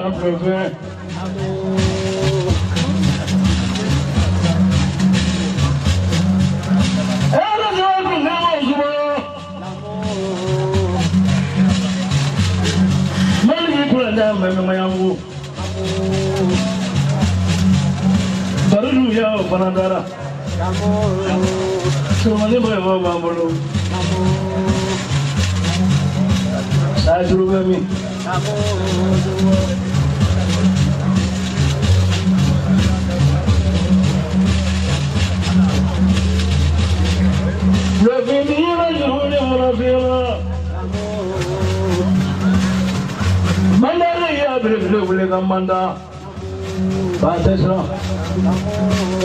san fɛn. Fana dara solomani bɛ bɔ b'an bolo sajuru bɛ min Mandare ya belebele wele ka manda ba tɛ siran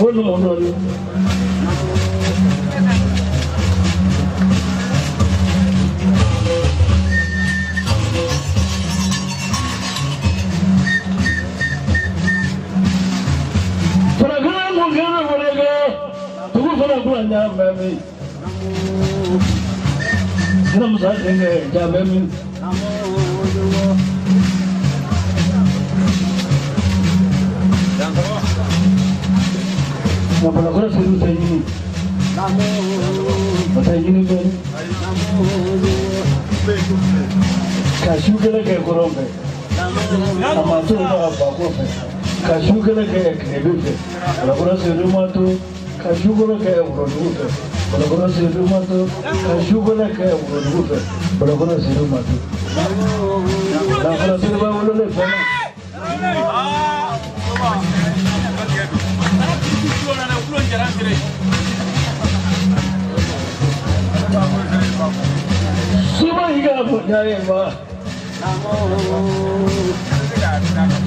o numu dɔ de. Farafinna mun kɛra wele kɛ dugu fana kura ɲa bɛ min sina musa denkɛ ja bɛ min. Nka balakɔrɔ sedu tɛ ɲini o tɛ ɲini bɛ ka su kelen kɛ kɔrɔn fɛ a ma to ka ba kɔfɛ ka su kelen kɛ tilebin fɛ balakɔrɔ sedu ma to ka su kelen kɛ worodugu fɛ balakɔrɔ sedu ma to ka su kelen kɛ worodugu fɛ balakɔrɔ sedu ma to balakɔrɔ sedu b'a wololen fɛn na. Suba yi ka bonya ye ma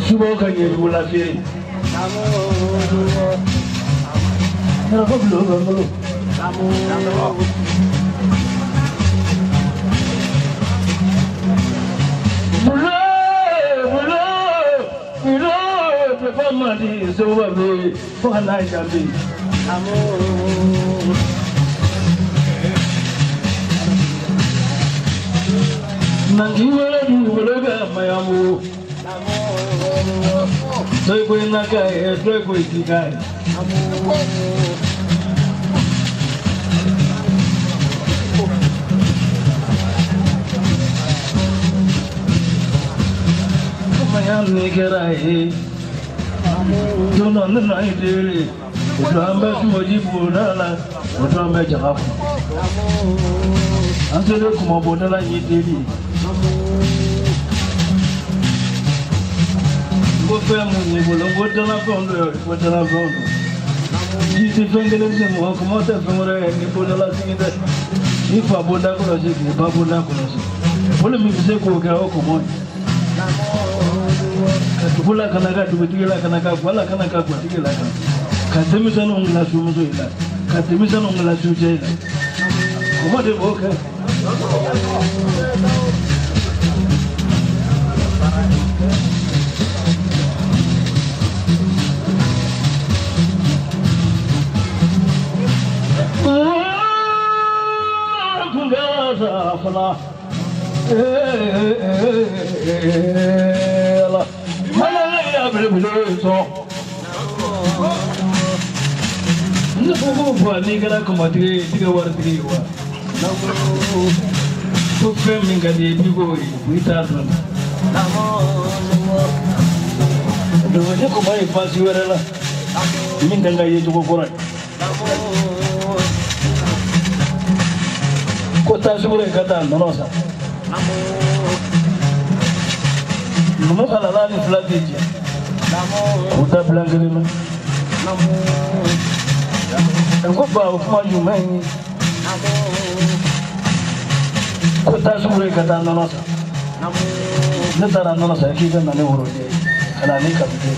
suba ka ɲɛ dugu la feere yɔrɔ ko bulon bɛ n bolo. Bulon bulon bulon bɛ mandi seba bɛ fo ka n'a jaabi. Nanti wele dugukolo kɛ mayamu. Dɔ ko i na kɛ ye, dɔ ko i ti k'a ye. Maya ni kɛra ye. Don dɔ ne nana i deli. O don an bɛ sumoji bonda la, o don an bɛ jaga kɔnɔ. An selen kumabonda la y'i deli. N ko fɛn mun b'i bolo, n ko dalafɛnw don, ko dalafɛnw don. Ji tɛ fɛn kelen se mɔgɔ kuma tɛ fɛn wɛrɛ ye ni bondala sigi tɛ. Ni fa bonda kɔlɔsi k'i ba bonda kɔlɔsi. Bolo min bɛ se k'o kɛ o kɔmɔ ye. Ka dugu lakana ka dugutigi lakana ka guwa lakana ka guwatigi lakana. Ka denmisɛnninw dilan sumuso in la. Ka denmisɛnninw dilan sucɛ in la. Kɔmɔ de b'o kɛ. Fana. Ala. Mana ya belebele sɔn. Ne ko ko fa n'i kɛra kɔmɔtigi ye i ti kɛ waritigi ye wa? Ko fɛn min ka di i ye n'i k'o ye i t'a dɔn. Donc ne kɔmɔ ye baasi wɛrɛ la min tɛ n ka yecogo kɔrɔ ye. Ko taa sugu la i ka taa nɔnɔ san. Numu kalala ni fila tɛ jɛ. K'u ta bilan kelen na. N ko ba o kuma jumɛn ye? Ko taa sugu la i ka taa nɔnɔ san. Ne taara nɔnɔ san k'i ka na ni worojɛ ye ka na ni kabijɛ ye.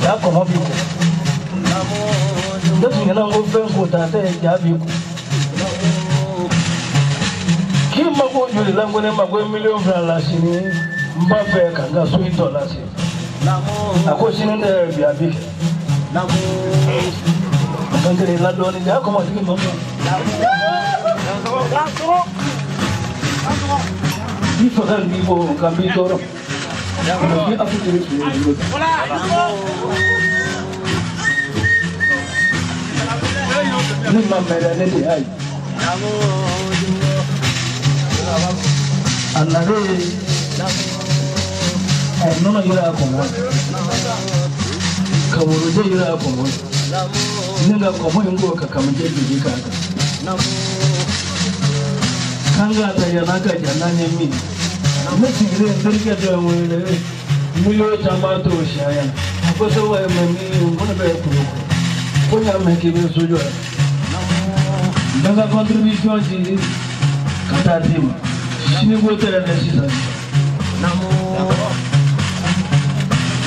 Ja kɔmɔ b'i ko. Ne tun ɲɛna ko fɛn ko ta tɛ ja b'i ko. K'i mako joli la ko ne mako ye miliyɔn 2 la sini n b'a fɛ ka n ka so in tɔ lase. A ko sini tɛ bi a bi kɛ. A kan kelen la dɔɔnin ja kɔmɔtigi ma sɔn. I faga b'i bɔ ka b'i tɔɔrɔ. Ni afu tun bɛ tun ye. Ne ma mɛrɛ ne de y'a ye. A nalen a ye nɔnɔ yira a kɔngɔ ka worojɛ yira a kɔngɔ ne ka kɔmɔ in ko ka kamajɛ jigin k'a kan. K'an k'a ta yan'a ka ja n'an ye min. Ne sigilen n terikɛ dɔ ye n wele miliyɔn caman t'o siɲɛ ɲɛna. A ko seko ye mɛ min ko ne bɛ Kulukoro. Ko n y'a mɛn k'i bɛ so jɔ yan. N bɛ n ka contribution ci ka taa d'i ma. Sini ko tɛ yɛrɛ sisan.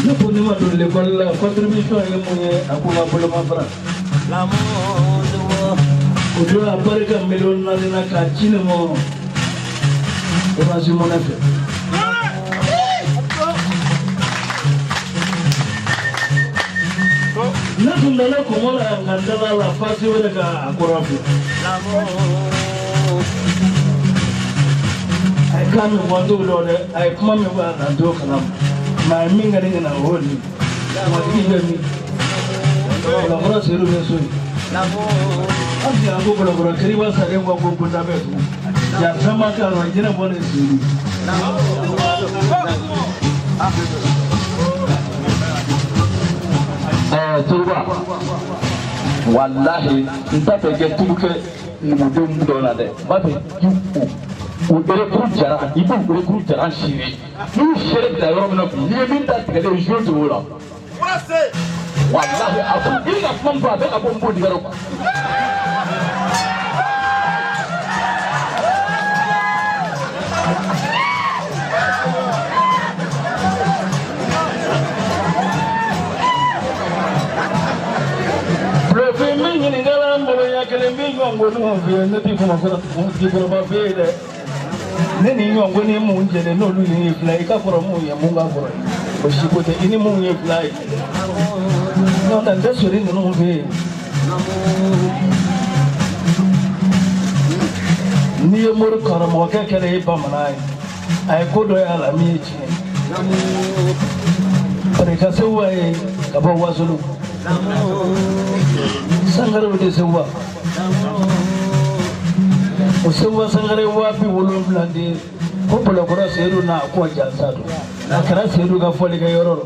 Ne ko ne ma don l'école la contribution ye mun ye a ko n ka bolomafara. O don a barika miliyɔn 4 na k'a ci ne ma Orange Money fɛ. Ne tun nana kɔngɔ la yan ka n dala la fasi wɛrɛ ka a kɔrɔ fɛ. A ye kan min fɔ n t'o dɔn dɛ, a ye kuma min fɔ a na n t'o kalama. Mais a ye min kɛ ne ɲɛna o y'o de ye. Matigi bɛ min? Kɔlɔnkɔrɔ seru bɛ so yen. Hali an ko kɔlɔnkɔrɔ kiriba salen ko ko bonda bɛ tugun. Yan fɛn ma k'a la jinɛ bɔ ne seru. Turuba walahi n t'a fɛ kɛ tulu kɛ numudenw dɔ la dɛ, n b'a fɛ k'i o erekuru jara i b'o erekuru jara seere n'u seere bila yɔrɔ min na bi n'i ye min ta tigɛlen ye zo tigɛ o la walahi a ko i bɛ ka kuma min fɔ a bɛ ka bɔ n b'o dingɛ dɔ kuwa. Bulofin min ɲininkala n bolo ɲɛ kelen b'i ɲɔgɔn fɛ yen ne t'i kɔnɔba fɛ yen dɛ. Ne ni ɲɔgɔn ni mun jɛlen n'olu ye fila ye i ka kɔrɔ mun ye mun ka kɔrɔ ye o si ko tɛ i ni mun ye fila ye. N'o tɛ n tɛ sori ninnu fɛ yen. N'i ye mori karamɔgɔkɛ kɛlen ye bamanan ye a ye ko dɔ y'a la min ye tiɲɛ ye. Bari ka sewuwa ye ka bɔ Wasolo. Sangarew de sewuwa. O sewuwa sangare 70,000 de ko Bɔlɔkɔrɔ Seyidu n'a kɔ jansa don. A kɛra Seyidu ka fɔlikɛ yɔrɔ la.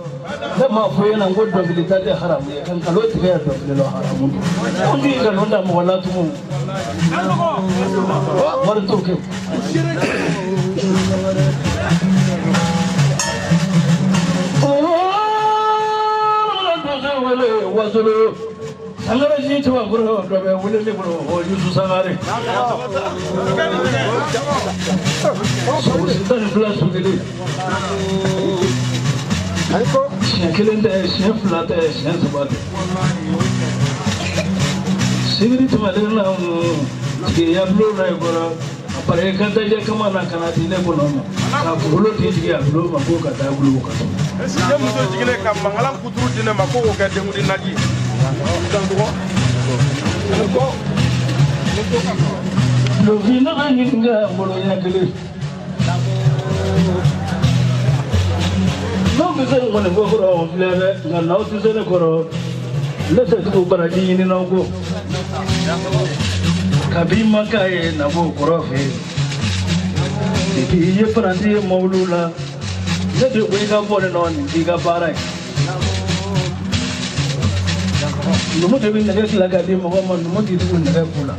Ne m'a fɔ e ɲɛna ko dɔnkili da tɛ haramu ye ka nkalon tigɛ yan dɔnkili la haramu don. Anw tɛ nkalon da mɔgɔ la tugun. Wari t'o kɛ. Wasolo Sangare si cɛbakɔrɔ dɔ bɛ wele ne bolo o Yusu Sangare. Sogosi 12 su kelen. Siɲɛ kelen tɛ, siɲɛ fila tɛ, siɲɛ saba tɛ. Sibiri tɛmɛnen na tigiya bulon na i kɔrɔ a pare ka dajɛ kama na ka na di ne kɔnɔ ma ka kunkolo ti jigin a bulon ma ko ka taa gulo ka taa. Ne muso jiginnen ka mankalan kuturu di ne ma ko k'o kɛ denkundi naji. Bulofin ne ka ɲininka n bolo ɲɛ kelen. N'aw bɛ se n kɔni ko kɔrɔ o filɛ dɛ, nka n'aw tɛ se ne kɔrɔ ne tɛ tugu baraji ɲini n'aw kɔ. Kabi ma k'a ye na b'o kɔrɔ fɛ yen. Depi i ye paranti ye mɔbiliw la, ne de ko i ka bɔ nin nɔ nin t'i ka baara ye. Numu de bɛ nɛgɛ dilan ka di mɔgɔ ma, numu t'i tugu nɛgɛ kun la.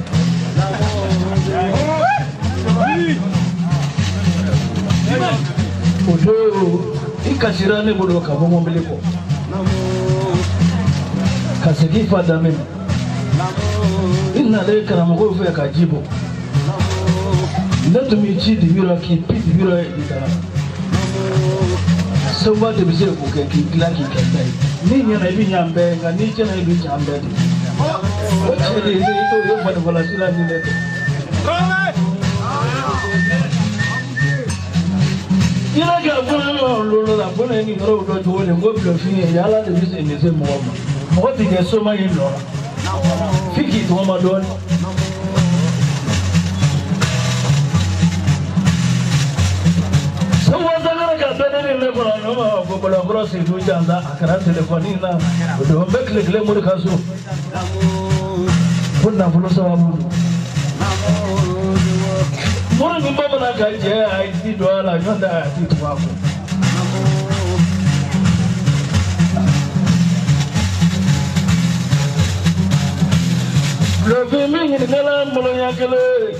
O don i kasira ne bolo ka bɔ mɔbili kɔ ka segin i fa danbe ma. I nalen karamɔgɔw fɛ ka ji bɔ. Ne tun b'i ci dibi la k'i bi dibi la i taara. Sewuba de bɛ se k'o kɛ k'i dilan k'i kɛ ta ye. N'i ɲɛna i bɛ ɲɛ an bɛɛ nka n'i tiɲɛna i bɛ tiɲɛ an bɛɛ de. O cɛ de ye i t'o ye fanikolasi la ni ne tɛ. Yala ka bolo lolo la bolo ye nin yɔrɔw dɔn cogo di n ko bulofin ye yala de bɛ se nin se mɔgɔ ma. Mɔgɔ tɛ kɛ soma ye nɔ la. F'i k'i tɔgɔma dɔɔnin. ne kɔnɔ ne ma ko Bolokɔrɔ Seyidu Jansa a kɛra telefɔni na o don n bɛ tile kelen mori ka so ko nafolo sababu don. Mori ni bamanan ka jɛ a ye ji don a la ɲɔn tɛ a ti tugu a kɔ. Lɔfin min ɲininkala maloya kelen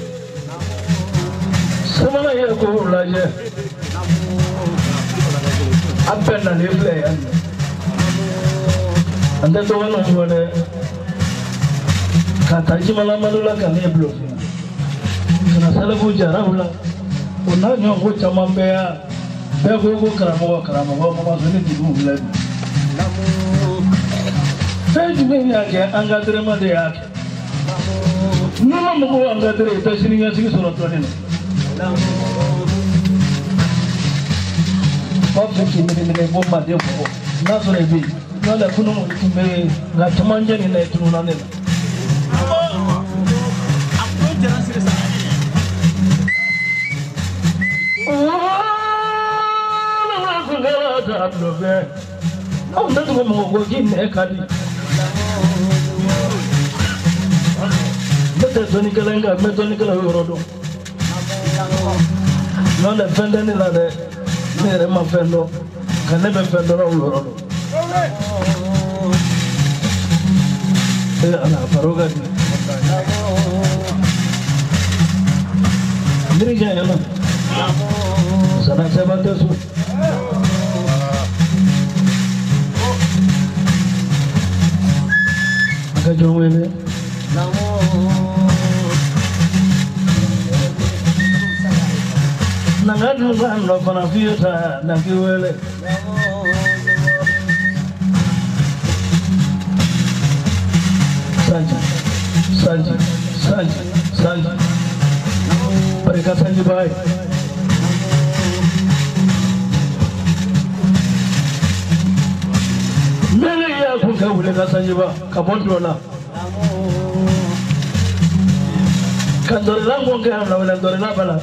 sabanan ye k'o lajɛ an bɛɛ nalen filɛ yan nɔ an tɛ tɔgɔ ninnu fɔ dɛ ka taa jimalamalo la ka ne bulon ka na Salifu Jaraw la o n'a ɲɔgɔn ko caman bɛ yan bɛɛ ko ko karamɔgɔ karamɔgɔ Mamasoni Dibu filɛ nin fɛn jumɛn y'a kɛ encadrement de y'a kɛ n'i ma mɔgɔw encadré i tɛ siniɲɛsigi sɔrɔ dɔɔni na. B'a fɛ k'i minɛ ko manden mɔgɔ n'a sɔrɔ i bɛ yen n'o tɛ kunun tun bɛ yen nka camancɛ nin na i tununna ne la. Anw tɛ tugu mɔgɔ ko k'i nɛ ka di. Ne tɛ dɔnnikɛla nka n bɛ dɔnnikɛlaw yɔrɔ dɔn. N'o tɛ fɛn tɛ ne la dɛ. Ne yɛrɛ ma fɛn dɔn nka ne bɛ fɛn dɔn o yɔrɔ dɔn. Ee ala baro ka di. Miiri janyana. Sana sɛbɛn tɛ so. A ka jɔn wele. Nanga dun ka nɔ fana f'i ye ta na k'i wele. Sanji, sanji, sanji, sanji. Barika sanji ba ye. Mele y'a kun kɛ wuli ka sanji ba ka bɔ dɔ la. Ka dɔrɔla kun kɛ yan lawale dɔrɔla bala.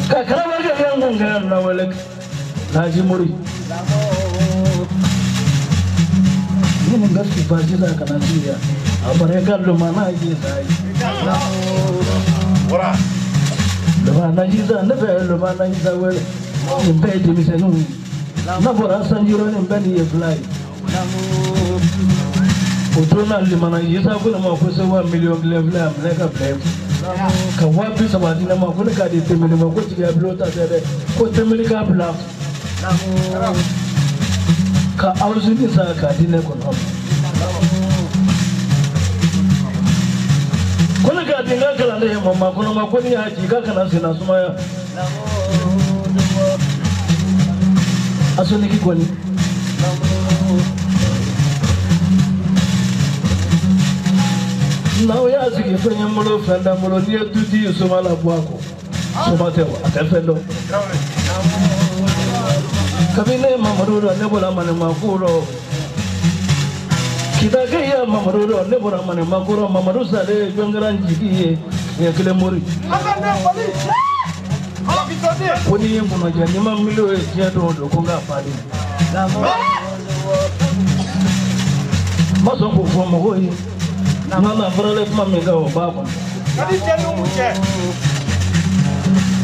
Ka karamɔgɔ kɛ kun kɛ yan lawale Laji Mori. Ni nin ka sifa sisan ka na si yan a barika lumana ji sa ye. Lumana ji sa ne bɛ lumana ji sa wele nin bɛɛ ye denmisɛnninw ye. N'a bɔra sanjirɔ nin bɛɛ nin ye fila ye. O don na limana Isa ko ne ma ko se wa miliyɔn kelen filɛ a minɛ ka bila yen ka 30,000 di ne ma ko ne k'a di Tembeli ma ko jigiya bulon ta tɛ dɛ ko Tembeli k'a bila ka awusini san k'a di ne kɔnɔ ko ne k'a di n ka kalanden ma maa kɔnɔ ma ko n'i y'a ci k'a kana senna sumaya asoniki kɔni. N'aw y'a sigi fɛn ye n bolo fɛn tɛ n bolo n'i ye dutigi soma la bɔ a kɔ soma tɛ wa a tɛ fɛn dɔn. Kabini ne ye Mamadu dɔn ne bɔra Manimako rɔ Kitakɛ ye Mamadu dɔn ne bɔra Manimako rɔ Mamadu salen jɔn kɛra n jigi ye ɲɛ kelen mori. Ko n'i ye n kɔnɔjɛ n'i ma miliyɔn ye diɲɛ don o don ko n k'a falen. N ma sɔn k'o fɔ mɔgɔw ye. N'a faralen kuma min kan o b'a kɔnɔ.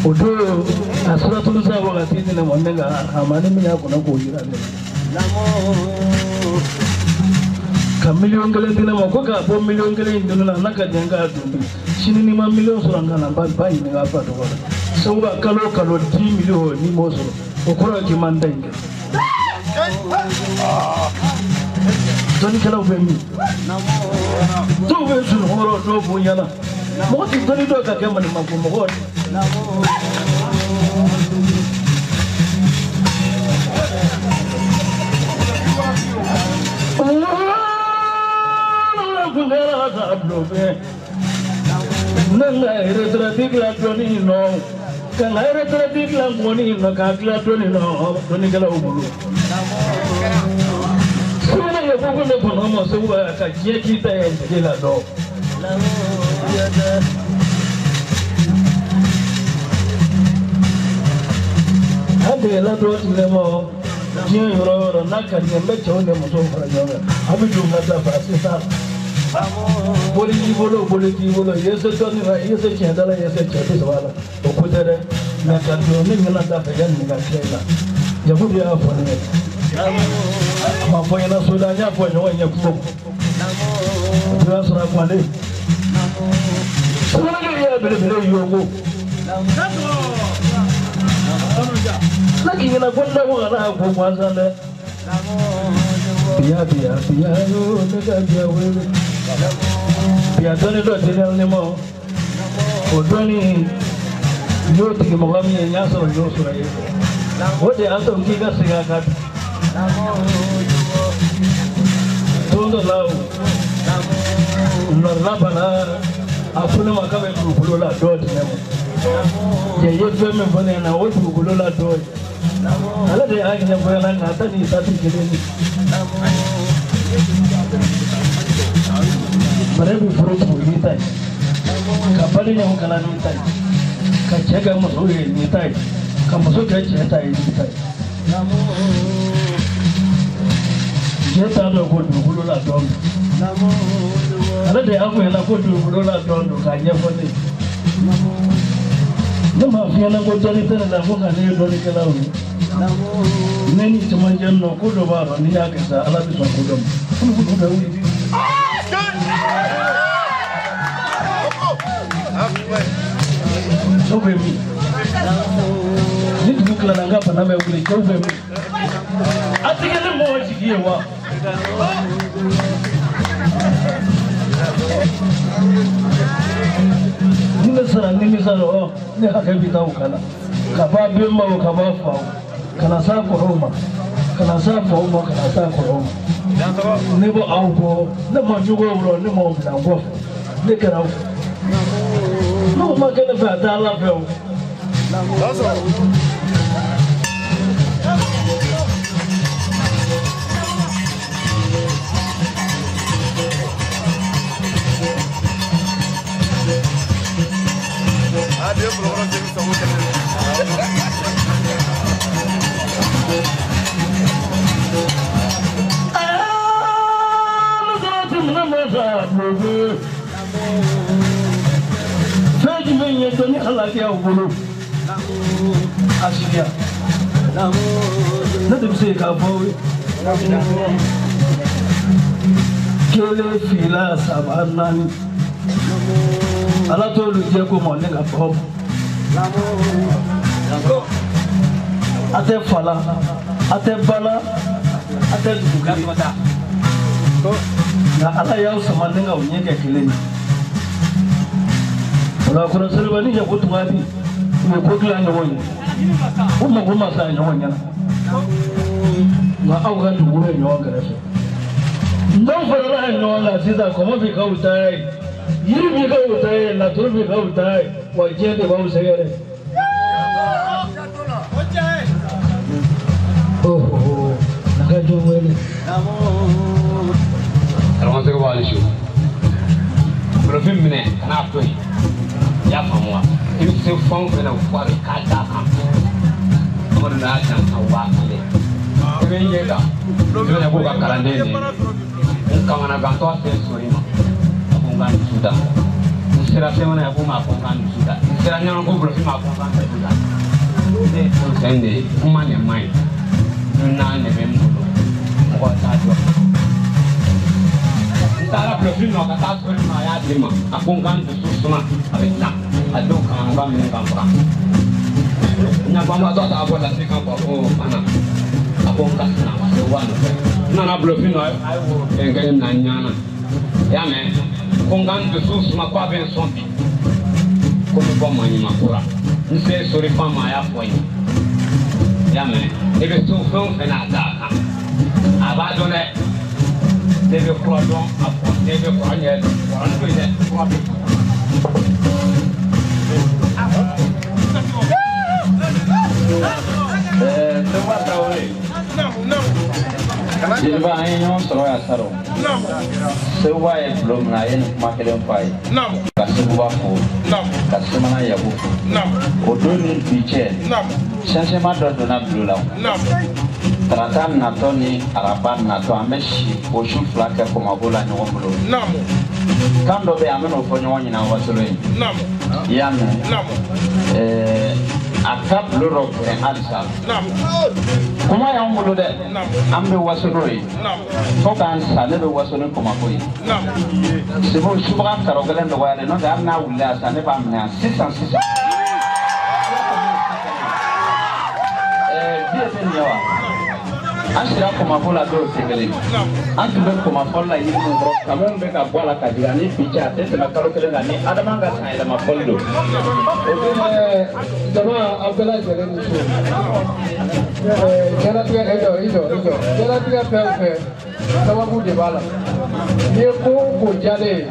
O don a siratulu sa wagati ni ne ma ne ka hamani min y'a kɔnɔ k'o yira ne la. Ka miliyɔn kelen di ne ma ko k'a bɔ miliyɔn kelen in dun na n'a ka di n k'a dun bi sini n'i ma miliyɔn sɔrɔ n ka na n b'a ɲininka a fa tɔgɔ la. Seguba kalo o kalo 10 miliyɔn n'i m'o sɔrɔ o kɔrɔ ye k'i ma n ta in kɛ. Dɔnnikɛlaw bɛ min? Dɔw bɛ sunɔgɔ dɔw b'u ɲɛna. Mɔgɔ tɛ dɔnni dɔn ka kɛ maɲumanko mɔgɔ ye. Ne ka retraite dilan dɔɔni nɔ ka n ka retraite dilan kɔni nɔ k'a dilan dɔɔni nɔ dɔnnikɛlaw bolo. Sɛbɛnni kɛ ko ne kɔnɔ ma segu ka diɲɛ k'i ta ye jigi la dɔn. Hali tigɛla dɔ tigɛ ma diɲɛ yɔrɔ o yɔrɔ n'a ka di n ye n bɛ cɛw ni musow fara ɲɔgɔn kan a bɛ don ka taa fɛ a se t'a la. Boli t'i bolo boli t'i bolo i ye se dɔnni la i ye se tiɲɛ da la i ye se cɛ bi saba la o ko tɛ dɛ mɛ ka don ne ɲɛna da fɛ yanni ka kɛ i la Yakubu y'a fɔ ne ye a ma fɔ n ɲɛna so la n y'a fɔ ɲɔgɔn ye kungo kɔnɔ o y'a sɔrɔ a guwannen sugunɛkɛ y'a belebele yongo ne k'i ɲɛna ko n da ko kana ko gansan dɛ biya biya biya yo ne ka biya wele biya dɔnni dɔ teliya ne ma o dɔnni n y'o tigi mɔgɔ min ye n y'a sɔrɔ n y'o sɔrɔ yen o de y'a to k'i ka segin a kan don dɔ la o nɔrɔla bana a ko ne ma k'a bɛ dugukolo la dɔ di ne ma cɛ ye fɛn min fɔ ne ɲɛna o dugukolo la dɔ ye ale de y'a ɲɛfɔ ɲɛna nka a ta ni ta tɛ kelen ye bana bɛ furu tugu n'i ta ye ka bali ɲɔgɔn kala n'i ta ye ka cɛ kɛ muso ye n'i ta ye ka muso kɛ cɛ ta ye n'i ta ye cɛ t'a dɔn ko dugukolo la dɔn don ale de y'a fɔ ɲɛna ko dugukolo la dɔn don k'a ɲɛfɔ ne ye ne m'a f'i ɲɛna ko dɔnni tɛ ne la ko nka ne ye dɔnnikɛlaw ye ne ni cɛmancɛ nɔ ko dɔ b'a rɔ n'i y'a kɛ sa ala bɛ sɔn ko dɔ ma kulu bɛ wuli. Cɛw bɛ min ni dugu tilala n ka bana bɛ wuli cɛw bɛ min a tɛ kɛ ne mɔgɔ jigi ye wa. Ni ne sara nimisa rɔ ne hakɛ bɛ taa o kan na ka bɔ a bɛnbaw ka bɔ a faw ka na s'a kɔrɔw ma ka na s'a faw ma ka na s'a kɔrɔw ma ne bɛ aw bɔ ne ma jugu rɔ ne m'aw bila n kɔfɛ ne kɛra aw fɛ n'o ma kɛ ne fɛ a tɛ ala fɛ o. Fɛn jumɛn ye dɔnni halakiyaw bolo a sigiya ne de bɛ se k'a fɔ aw ye kelen fila saba naani ala t'olu jɛ ko ma ne ka bɔ a tɛ fa la a tɛ ba la a tɛ dugu kelen nka ala y'aw sama ne k'aw ɲɛ kɛ kelen ye o la kɔrɔ Seriba ni Yaku Tunga bi u ye ko dilan ɲɔgɔn ye u mago ma sa ɲɔgɔn ɲɛna nka aw ka dugu bɛ ɲɔgɔn kɛrɛfɛ n'aw farala ɲɔgɔn kan sisan kɔmɔ b'i k'aw ta ye yiri b'i k'aw ta ye laturu b'i k'aw ta ye wa diɲɛ de b'aw sɛgɛrɛ. Oh, na ka jɔn wele. Karamɔgɔ Segu b'a su bolofin minɛ ka n'a to yen i y'a faamu wa i bɛ se fɛn o fɛn na o fɔ a bɛ k'a d'a kan Amadu n'a dan ka 10,000 i bɛ n ye kan i bɛna k'o ka kalanden de ye n kamanagan tɔ se sori ma a ko n ka n dusu da n sera sɛbɛn na ko ma ko n ka n dusu da n sera ɲɔgɔn ko bolofin ma ko n ka n dusu da ne ye fɛn de ye kuma nin man ɲi dunan de bɛ n bolo mɔgɔ t'a dɔn n taara bolofin nɔ ka taa sori ma a y'a di ma a ko n ka n dusu suma a bɛ tila a denw kamanagan minɛ ka n faga n ɲabanbatɔ t'a fɔ lase kan fɔ ko fana a ko n ka sina ma se wa nɔfɛ n nana bolofin nɔ a ye woro fɛn kɛ na n ɲana i y'a mɛn ko n ka n dusu suma ko a bɛ n sɔn bi ko n bɛ bɔ maɲumanko la n se sori fan ma a y'a fɔ n ye i y'a mɛn i bɛ so fɛn o fɛn na a d'a kan a b'a dɔn dɛ ne bɛ kura dɔn a fɔ ne bɛ kura ɲɛ kura to yen dɛ kura bɛ yen. Seba Tarawele. Jeliba an ye ɲɔgɔn sɔrɔ yan salon. Seguba ye bulon min na a ye nin kuma kelen fɔ a ye. Ka Seguba fo. Ka Semana Yaku fo. O don ni bi cɛ. Changement dɔ donna bulon la. Tarata natɔ ni araba natɔ an bɛ si o su fila kɛ Kɔmako la ɲɔgɔn bolo. Kan dɔ bɛ yen an bɛn'o fɔ ɲɔgɔn ɲɛna Wasolo ye. I y'a mɛn? A ka bulon dɔ gɛrɛ halisa. Kuma y'anw bolo dɛ. An bɛ waso n'o ye. Fo k'an sa ne bɛ waso ni Kɔmako ye. Sebo subaga karo gɛlɛn dɔgɔyalen n'o tɛ hali n'a wulila yan sisan ne b'a minɛ yan sisan sisan. Biye tɛ nin ye wa? An sera Kɔmako la dɔw tɛ kelen. An tun bɛ kɔmafɔli la yiri min kɔrɔ kamiw bɛ ka bɔ a la ka jigin ani bi cɛ a tɛ tɛmɛ kalo kelen kan ni Adama ka san yɛlɛma fɔli don. Jama aw bɛɛ lajɛlen ni su. Diɲɛlatigɛ e jɔ i jɔ i jɔ diɲɛlatigɛ fɛn o fɛn sababu de b'a la. N'i ye ko o ko diyalen ye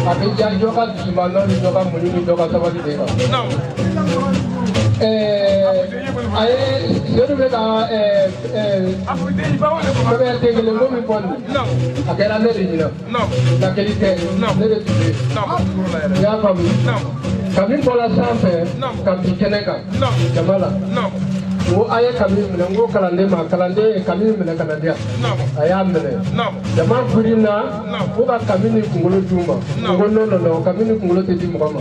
a bɛ diya dɔ ka dusumanɔ ni dɔ ka muɲu ni dɔ ka sabali de kan. A ye Seydou bɛ ka sɛbɛn den kelen ko min fɔ nin a kɛra ne de ɲɛna lakeli tɛ ne de tun bɛ yen i y'a faamu kami bɔra sanfɛ ka bin kɛnɛ kan jama la n ko a ye kami minɛ n ko kalanden ma kalanden ye kami minɛ ka na di yan a y'a minɛ jama girinna ko ka kami ni kunkolo d'u ma n ko non non non kami ni kunkolo tɛ di mɔgɔ ma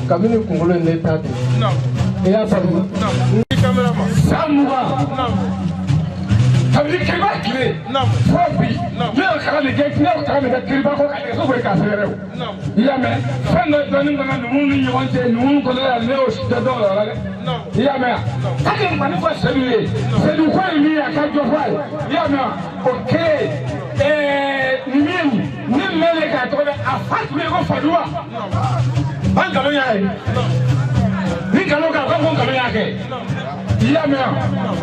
kami ni kunkolo ye ne ta de i y'a faamu. San 20 kabini kiriba tile fo bi ne y'o kalan de kɛ ne y'o kalan de kɛ kiriba kɔ ka nɛgɛso boli k'a sɛgɛrɛ o i y'a mɛn fɛn dɔ dɔɔni ka numuw ni ɲɔgɔn cɛ numuw kɔnɔ la ne y'o dɔ dɔn o yɔrɔ la dɛ i y'a mɛn wa hali mali fɔ Seydou ye Seydou ko ye min ye a ka jɔ fɔ a ye i y'a mɛn wa o kɛlen nin min ne mɛnnen k'a tɔgɔ dɛ a fa tun bɛ yen ko Faduwa an nkalon y'a ye ni nkalon k'a ko nkalon y'a kɛ i y'a mɛn wa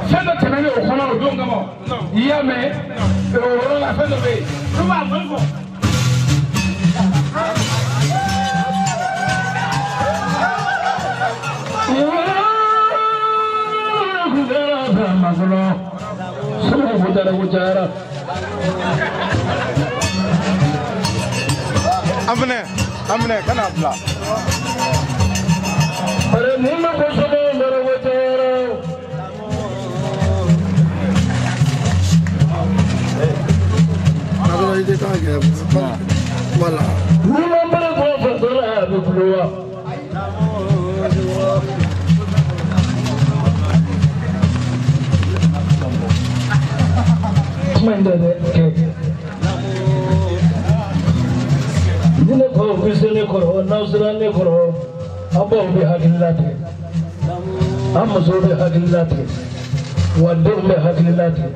fɛn dɔ tɛmɛnen o kɔnɔ o don kama i y'a mɛn o yɔrɔ la fɛn dɔ bɛ yen n'u b'a mɔni fɔ. An fɛnɛ kana bila. Voilà. Ni ne ko bɛ se ne kɔrɔ n'aw sera ne kɔrɔ aw baw bɛ hakili latigɛ an musow bɛ hakili latigɛ wa denw bɛ hakili latigɛ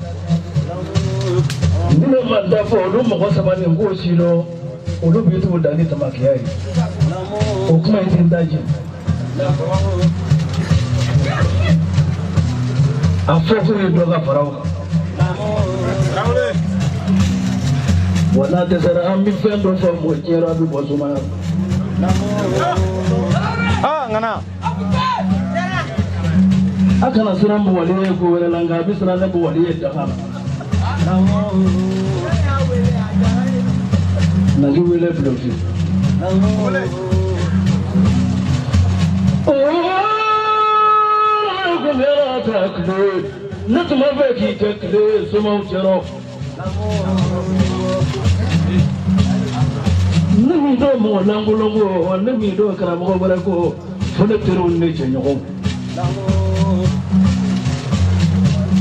ni ne ma da fɔ olu mɔgɔ saba nin k'o si dɔn olu bɛ t'u da ni tamakiya ye o kuma in tɛ n da jɛ a fɔ k'u ye dɔ ka fara o kan. Wa n'a dɛsɛra an bɛ fɛn dɔ fɔ mɔgɔ diɲɛ rɔ a bɛ bɔ sumaya la. Aa ŋana. A kana siran bugɔli ye ko wɛrɛ la nka a bɛ siran ne bugɔli ye daga la. Nagi wele bulon. Ne tun b'a fɛ k'i kɛ tile somaw cɛrɔ. Ne min dɔn mɔgɔ lankolon ko ne min dɔn karamɔgɔ wɛrɛ ko fo ne teriw ni ne jɛɲɔgɔnw.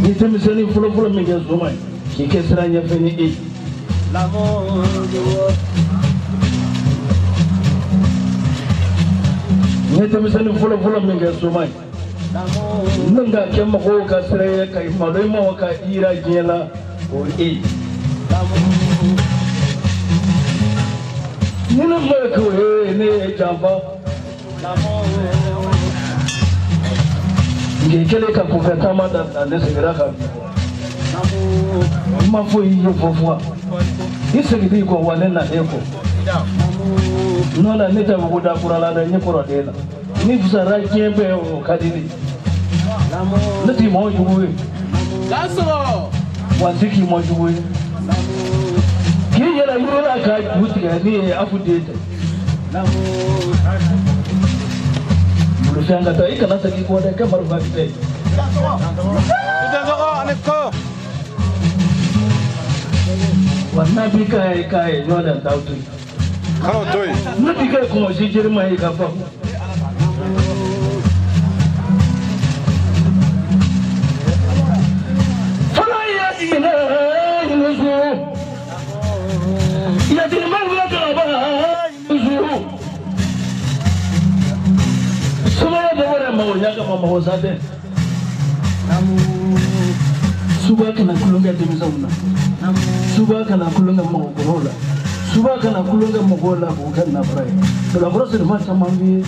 Ni denmisɛnnin fɔlɔfɔlɔ min kɛ soma ye k'i kɛ sira ɲɛfɛ ni e ye. N ye denmisɛnnin fɔlɔfɔlɔ min kɛ soma ye ne ka kɛ mɔgɔw ka sira ye ka malo i ma ka i yira diɲɛ la o ye e ye. Ni ne ma k'o ye ne ye janfa. Nka i kɛlen ka kunfɛ taama daminɛ ne seginna ka bin kɔ. N ma foyi ye fɔ fɔ i seginna i kɔ wa ne nalen kɔ. N'o la ne tɛ bugu da kura la dɛ n ye kɔrɔden la. Ni fisayara diɲɛ bɛɛ o ka di ne ye. Ne t'i mɔgɔ jugu ye. Wa n tɛ k'i mɔgɔ jugu ye. K'i yɛlɛ yiri la ka ju tigɛ ni ye afu den tɛ. Bolofɛn ka taa i kana segin kɔ dɛ kɛ marifa kisɛ ye. Wa n'a b'i ka ye k'a ye ɲɔgɔn dan t'aw to yen. Kan'o to yen. Ne b'i ka kɔmɔsi jeli ma ye ka fɔ. Fɔlɔ ya diinɛ ɲinisu. Yatimɛ wula kaba ɲinisu. Sumaya bɛ wɛrɛ mago ɲa kama mago sa tɛ. Suba kana kulonkɛ denmisɛnw na. Suba kana kulonkɛ mɔgɔkɔrɔw la. Suba kana kulonkɛ mɔgɔw la k'o kɛ nafara ye. Bilakoro sirima caman bɛ yen.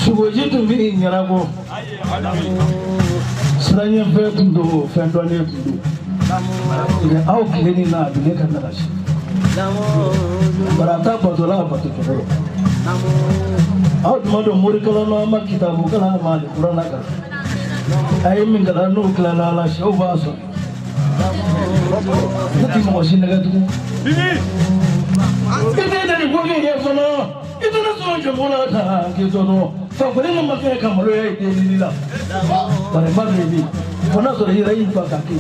Sogoji tun bɛ ɲɛnabɔ. Siranɲɛfɛn tun don, fɛn dɔnnen tun don. Nka aw tile nin na a bɛ ne ka nagasi. Bari a t'a bato la a bato cogo la. Aw tuma dɔn morikalan na an ma kitabu kalan ma ali kuranna kalan. A ye min kalan n'o tilala a la sɛw b'a sɔrɔ. Ne ti mɔgɔ si nɛgɛ tugun. I tɛ nin ko min kɛ fana, i tɛ ne sɔn jɔnko la tan k'i to dɔrɔn. Fakoli ni ma kɛ ka maloya i delili la. Bari ma bɛ min, fo n'a sɔrɔ i yɛrɛ y'i fa ka kɛ.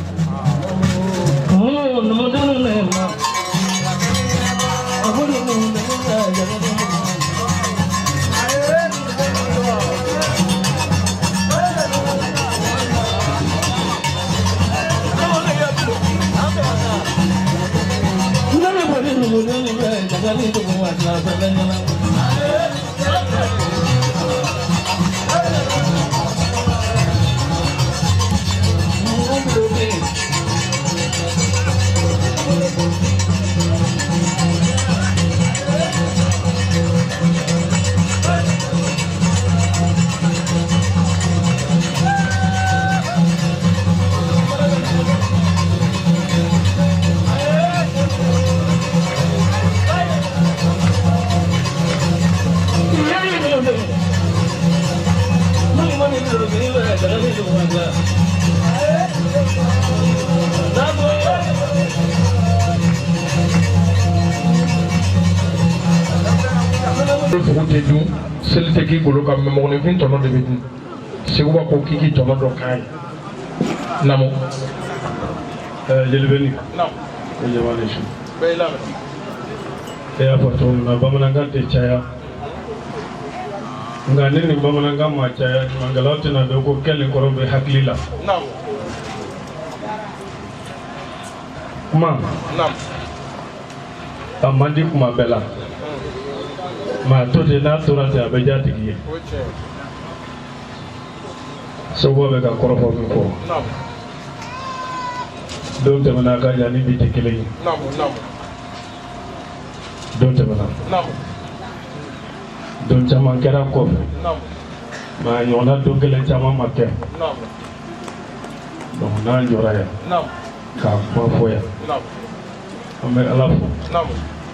Numudenw ne ma. A ko numudenw ne ma. Sogo tɛ dun, seli tɛ k'i golo kan, mɛ mɔgɔninfin tɔnɔ de bɛ dun. Seguba ko k'i k'i tɔnɔ dɔ k'a ye. Naamu. Jelibeni. Naamu. E jama ni su. Bɛɛ y'i labɛn. E y'a fɔ cogo min na bamanankan tɛ caya. Nka ne ni bamanankan ma caya, ɲumankɛlaw tɛna dɔn ko kɛlen kɔrɔ bɛ hakili la. Naamu. Kuma. Naamu. A man di kuma bɛɛ la. Maa to ten n'a tora ten a bɛ diya tigi ye. Seguba bɛ ka kɔrɔfɔ min fɔ. Don tɛmɛna a ka jan ni bi tɛ kelen ye. Don tɛmɛna. Don caman kɛra kɔfɛ. Mɛ a ɲɔgɔnna don kelen caman ma kɛ. Donc n'an jɔra yan. K'a kuma fɔ yan. An bɛ Ala fo.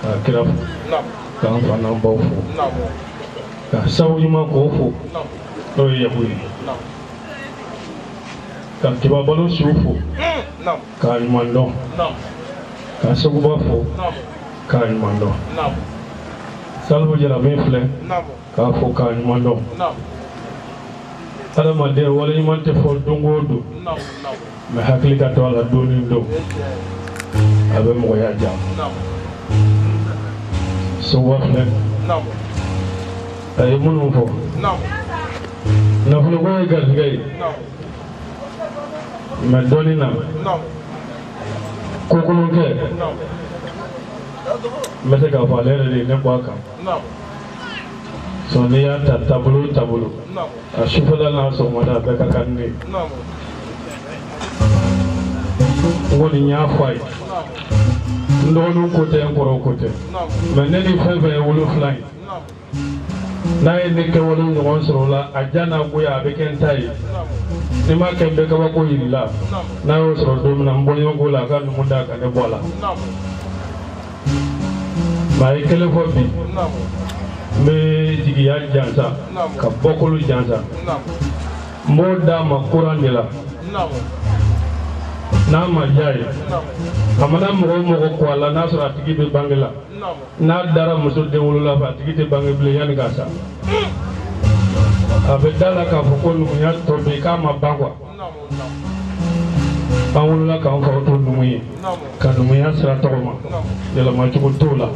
K'a kira fo. K'an fa n'an baw fo. Ka sababu ɲuman k'o fo. N'o ye Yaku ye. Ka Kibabalo siw fo. K'a ɲuman dɔn. Ka Seguba fo. K'a ɲuman dɔn. Salifu Jara min filɛ. K'a fo k'a ɲuman dɔn. Adamaden wale ɲuman tɛ fɔ don o don. Mɛ hakili ka to a la don ni don. A bɛ mɔgɔya diya. Seguba filɛ. A ye minnu fɔ. Nafoloko ye garijɛgɛ ye. Mɛ dɔnni na. Kokolonkɛ. N bɛ se k'a fɔ ale yɛrɛ de ye ne bɔ a kan. Sɔn n'i y'a ta taabolo o taabolo. A sufɛla n'a sɔgɔmada a bɛɛ ka kan ni ne ye. N kɔni y'a fɔ a ye. N dɔgɔninw ko tɛ n kɔrɔw ko tɛ. Mɛ ne ni fɛn fɛn ye wolo ye. N'a ye ne kɛwale ɲɔgɔn sɔrɔ o la a ja n'a goya a bɛ kɛ n ta ye. Ni m'a kɛ n bɛ kabako yir'i la. N'a y'o sɔrɔ don min na n bɔɲɔgɔnko la a ka numu da ka ne bɔ a la. Mɛ a ye kelen fɔ bi. N bɛ jigiya jansa ka bɔkolo jansa. N b'o d'a ma kuran de la. N'a ma diya ye a mana mɔgɔ o mɔgɔ kɔ a la n'a sɔrɔ a tigi bɛ bange la n'a dara muso den wolola fɛ a tigi tɛ bange bilen yanni ka sa a bɛ da la k'a fɔ ko numuya tɔ bɛ yen k'a ma ban quoi an wolola k'an faw to numu ye ka numuya sira tɔgɔ ma yɛlɛmacogo t'o la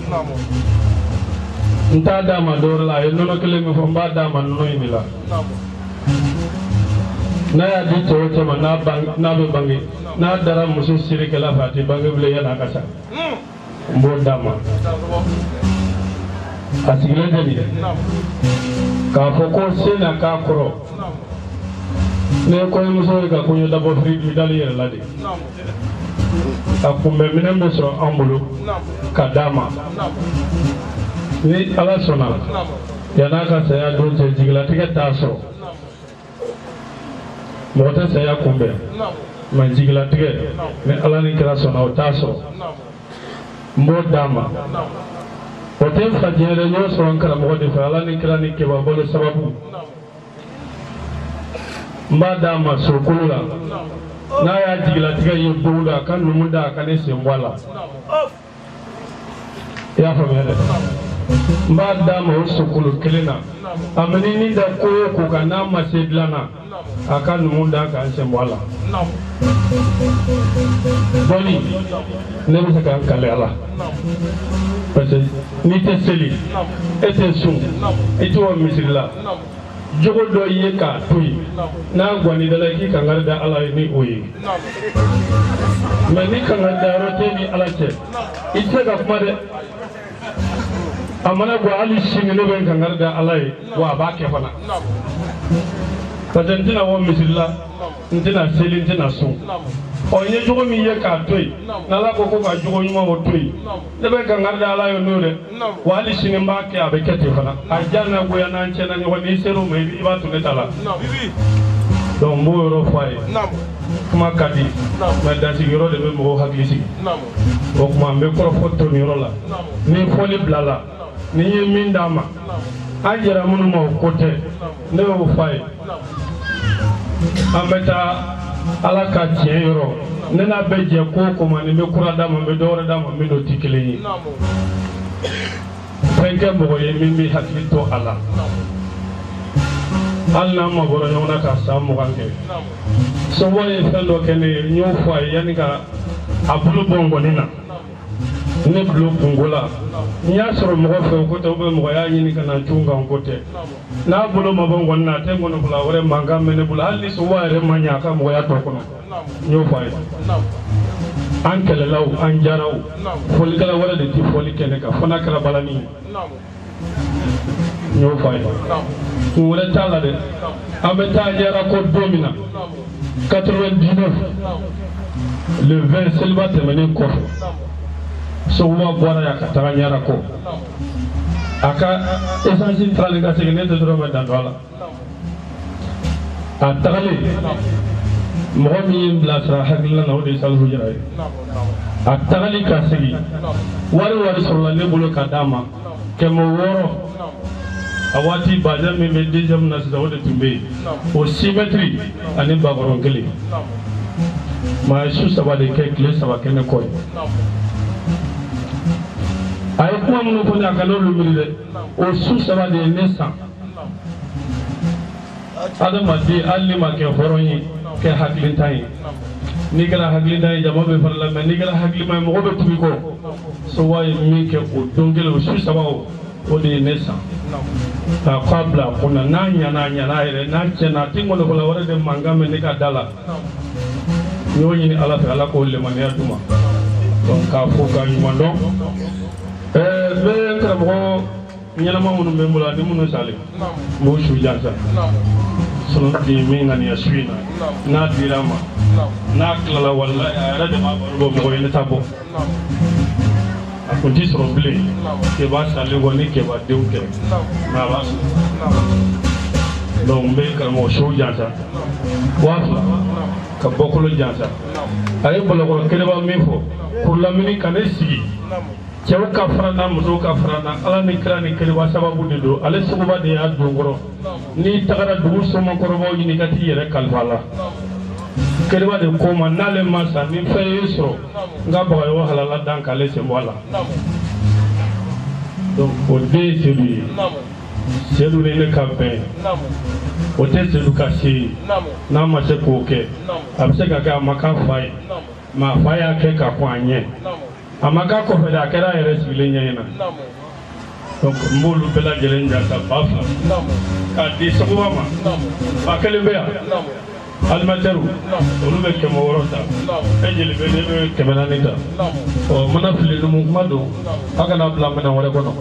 n t'a d'a ma dɔwɛrɛ la a ye nɔnɔ kelen min fɔ n b'a d'a ma nɔnɔ in de la n'a y'a di cɛ o cɛ ma n'a bɛ bange n'a dara muso sirikɛla fɛ a tɛ bange bilen yanni a ka sa n b'o d'a ma a sigilen tɛ nin ye k'a fɔ ko se na k'a kɔrɔ ne ye kɔɲɔmuso ye ka kɔɲɔ dabɔ firi dali yɛrɛ la de a kunbɛ minɛn bɛ sɔrɔ an bolo ka d'a ma ni ala sɔnna yann'a ka saya don cɛ jigilatigɛ t'a sɔrɔ mɔgɔ tɛ saya kunbɛn mɛ jigilatigɛ ni ala ni kira sɔnna o t'a sɔrɔ n b'o d'a ma o tɛ n fa diɲɛ dɛ n y'o sɔrɔ n karamɔgɔ de fɛ ala ni kira ni keba balo sababu n b'a d'a ma sokolo la n'a y'a jigilatigɛ ye don o don a ka numu da a ka ne sen bɔ a la i y'a faamuya dɛ n b'a d'a ma o sokolo kelen na a mana ni da ko o ko kan n'a ma se dilan na a ka numu da k'an sen bɔ a la dɔnni ne bɛ se ka n kale a la parce que n'i tɛ seli e tɛ sun i tɛ wa misiri la jogo dɔ ye k'a to yen n'a guwanni da la i k'i kankari da ala ye ni o ye mɛ ni kankari da yɔrɔ t'e ni ala cɛ i tɛ se ka kuma dɛ a mana bɔ hali sini ne bɛ n kankari da ala ye wa a b'a kɛ fana parce que n tɛna bɔ misiri la n tɛna seli n tɛna sun ɔ n ye jogo min ye k'a to yen n'ala ko ko ka jogo ɲuman o to yen ne bɛ kankari da ala ye n'o dɛ wa hali sini n b'a kɛ a bɛ kɛ ten fana a diya n'a goya n'an tiɲɛna ɲɔgɔn n'i ser'o ma i b'a to ne ta la donc n b'o yɔrɔ fɔ a ye kuma ka di mɛ dansigiyɔrɔ de bɛ mɔgɔw hakili sigi o tuma n bɛ kɔrɔfɔ to nin yɔrɔ la ni fɔli bilala ni n ye min d'a ma an jɛra minnu ma o ko tɛ ne y'o fɔ a ye an bɛ taa ala ka tiɲɛ yɔrɔ ne n'a bɛ jɛ ko o ko ma ni n bɛ kura d'a ma n bɛ dɔ wɛrɛ d'a ma min n'o tɛ kelen ye fɛn kɛ mɔgɔ ye min b'i hakili to a la hali n'an mabɔra ɲɔgɔn na ka san 20 kɛ somɔgɔ ye fɛn dɔ kɛ ne ye n y'o fɔ a ye yanni ka a bolo bɔ n kɔni na ne bulon kunko la n y'a sɔrɔ mɔgɔ fɛ o ko tɛ ou bien mɔgɔ y'a ɲini ka na cun kan ko tɛ n'a bolo ma bɔ n kɔni na a tɛ n kɔnɔ fila wɛrɛ mankan bɛ ne bolo hali ni somɔgɔ yɛrɛ ma ɲɛ a ka mɔgɔya tɔ kɔnɔ n y'o fɔ a ye an kɛlɛlaw an jaraw fɔlikɛla wɛrɛ de tɛ fɔli kɛ ne kan fo n'a kɛra balani ye n y'o fɔ a ye kun wɛrɛ t'a la dɛ an bɛ taa yara ko don min na 99 le 20 seliba tɛmɛnen kɔfɛ sogoba bɔra yan ka taga ɲara kɔ a ka essence taalen ka segin ne tɛ dɔrɔn bɛ dan don a la a tagalen mɔgɔ min ye n bilasira hakilina na o de ye Salifu Jara ye a tagali ka segin wari sɔrɔla ne bolo ka d'a ma 600 a waati bazɛn min bɛ deuxième na sisan o de tun bɛ yen o 6 mètres ani bakɔrɔn kelen maa ye su 3 de kɛ tile 3 kɛ ne kɔ ye a ye kuma minnu fɔ ne a ka n'olu miiri dɛ o su 3 de ye ne san adamaden hali ni ma kɛ hɔrɔn ye kɛ hakilintan ye n'i kɛra hakilintan ye jama bɛ fara la mɛ n'i kɛra hakilima ye mɔgɔ bɛ tugu i kɔ sowa ye min kɛ o don kelen o su 3 o de ye ne san k'a k'a bila a kunna n'a ɲana a ɲana yɛrɛ n'a tiɲɛna a tɛ ngɔnɔfɔla wɛrɛ de mankan mɛn ne ka da la n y'o ɲini ala fɛ ala k'o lemaniya d'u ma donc k'a fo k'a ɲuman dɔn n bɛ n karamɔgɔ ɲɛnama minnu bɛ n bolo ani minnu salen n b'o su jansa sɔnni di min ŋaniya su in na n'a dira n ma n'a tilala walayi a yɛrɛ de b'a baro bɔ mɔgɔ ye ne t'a bɔ a kun ti sɔrɔ bilen keba salen kɔ ni keba denw tɛ mɛ a b'a sɔrɔ donc n bɛ karamɔgɔ sow jansa 2000 ka bɔkolo jansa a ye bɔlɔkɔrɔ keleba min fɔ kurulamini ka ne sigi cɛw ka fara na musow ka fara na ala ni kira ni keleba sababu de don ale sogoba de y'a don kɔrɔ n'i tagara dugu somakɔrɔbaw ɲini ka t'i yɛrɛ kalifa la Keriba de ko ma n'ale ma sa ni fɛn ye sɔrɔ n ka bagayogo halala dan k'ale sen bɔ a la. Donc o den ye Sedu ye. Sedu ni ne ka bɛn o tɛ Sedu ka se ye n'a ma se k'o kɛ a bɛ se ka kɛ a ma k'a fa ye mais a fa y'a kɛ ka kɔn a ɲɛ a ma k'a kɔfɛ dɛ a kɛra a yɛrɛ sigilen ɲɛ ɲɛna. Donc n b'olu bɛɛ lajɛlen jasa 2000 k'a di Seguba ma 1000 bɛ yan alimatɛriw olu bɛ 600 ta e jeli bɛ ne bɛ 400 ta ɔ mana fili numu kuma don a kana bila minɛn wɛrɛ kɔnɔ.